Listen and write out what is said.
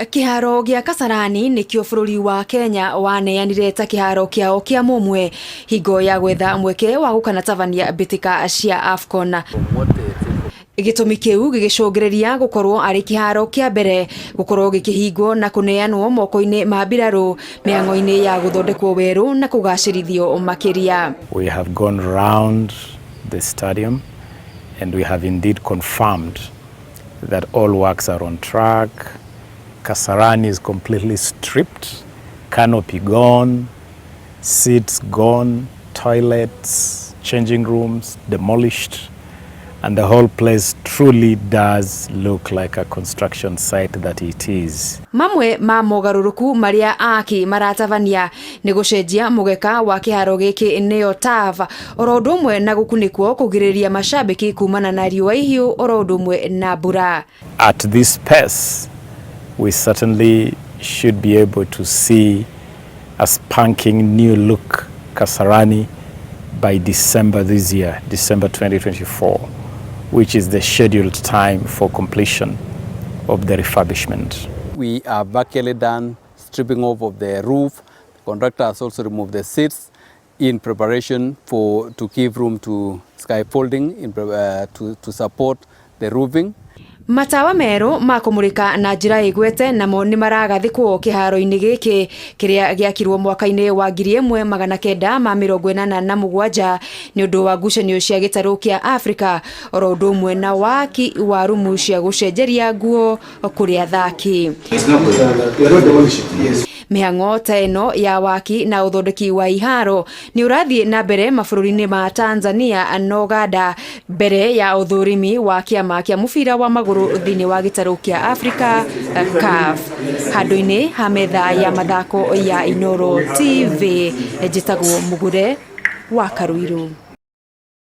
Kĩharo gĩa Kasarani nĩkĩo bũrũri wa Kenya waneanire ta kĩharo kĩao kĩa mũmwe hingo ya gwetha mweke wa gũkanatabania mbĩtĩka cia AFCON. Gĩtũmi kĩu gĩgĩcũngĩrĩria gũkorwo arĩ kĩharo kĩa mbere gũkorwo gĩkĩhingwo na kũneanwo moko-inĩ ma mbirarũ mĩhang'o-inĩ ya gũthondekwo werũ na kũgacĩrithio makĩria. We have gone round the stadium and we have indeed confirmed that all works are on track. Kasarani is completely stripped, canopy gone, seats gone, toilets, changing rooms demolished, and the whole place truly does look like a construction site that it is. Mamwe ma mogarũrũku marĩa aaki maratabania nĩ gũcenjia mũgeka wa kĩharo gĩkĩ nĩyo turf oro ũndũ ũmwe na gũkunĩkwo kũgirĩrĩria macambĩki kumana na riũa ihiũ oro ũndũ ũmwe na mbura. At this pace, we certainly should be able to see a spanking new look Kasarani by December this year, December 2024, which is the scheduled time for completion of the refurbishment. We have actually done stripping off of the roof. The contractor has also removed the seats in preparation for to give room to scaffolding to support the roofing. Matawa merũ ma kũmũrĩka na njĩra ĩgwete namo nĩ maragathĩkwo kĩharo-inĩ gĩkĩ kĩrĩa gĩakirwo mwaka-inĩ wa 1987 nĩ ũndũ wa ngucanio cia gĩtarũ kĩa Afrika oro ũndũ ũmwe na waki wa rumu cia gũcenjeria nguo kũrĩ athaki. Mĩhang'o ta ĩno ya waki na ũthondeki wa iharo nĩ ũrathiĩ na mbere mabũrũri-inĩ ma Tanzania na Uganda mbere ya ũthũrimi wa kĩama kĩa mũbira wa magũrũ thĩinĩ wa gĩtarũ kĩa Afrika, CAF. Handũ-inĩ ha metha ya mathako ya Inooro TV, njĩtagwo Mũgure wa Karuiru.